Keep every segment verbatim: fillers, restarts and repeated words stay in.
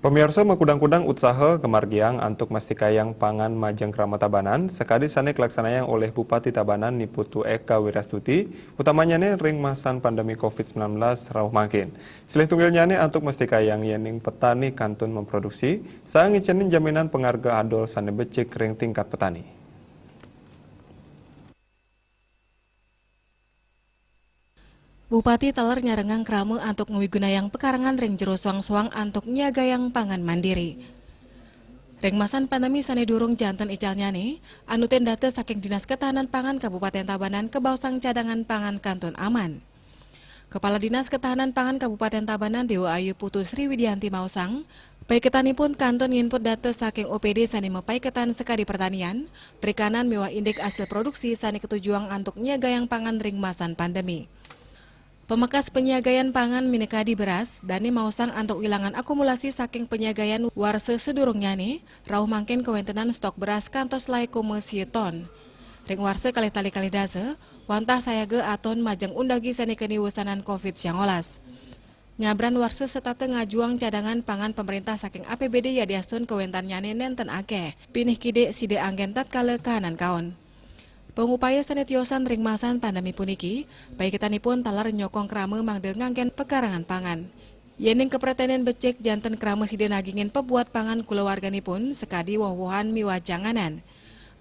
Pamiarsa, makudang-kudang utsaha kamargiang antuk mastikayang pangan majeng krama Tabanan, sakadi sane kalaksanayang olih Bupati Tabanan Ni Putu Eka Wirastuti, utamanyane ring masan pandemi covid sembilan belas rauh mangkin. Silih tunggilnyane antuk mastikayang yening petani kantun memproduksi, saha ngicenin jaminan pangarga adol sane becik ring tingkat petani. Bupati taler nyarengang krama antuk ngwigunayang pekarangan ring jero soang-soang antuk nyiagayang pangan mandiri. Ring masan pandemi sane durung janten icalnyane, anutin data saking Dinas Ketahanan Pangan Kabupaten Tabanan kabaosang cadangan pangan kantun aman. Kepala Dinas Ketahanan Pangan Kabupaten Tabanan Dewa Ayu Putu Sri Widianti maosang, paiketanipun kantun nginput data saking O P D sane mapaiketan sakadi pertanian, perikanan miwah indik asil produksi sane katujuang antuk nyiagayang pangan ring masan pandemi. Pamekas panyiagayan pangan minakadi beras, dane maosang antuk wilangan akumulasi saking panyiagayan warsa sadurungnyane, rauh mangkin kawentenan stok beras kantos lai koma sia ton. Ring warsa kalih tali kalih dasa, wantah sayaga aton majeng undagi sane keni wesanan covid sembilan belas. Nyabran warsa setata ngajuang cadangan pangan pamerintah saking A P B D yadiastun kawentennyane nenten akeh, pinih kidik sida anggen tatkala kahanan kaon. Pangupaya sane tiosan ring masan pandemi puniki, paiketanipun taler nyokong krama mangda nganggen pekarangan pangan. Yening kapretenen becik janten krama sida nagingin pabuat pangan kulawarganipun sakadi woh-wohan miwah janganan.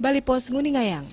Bali Post nguningayang.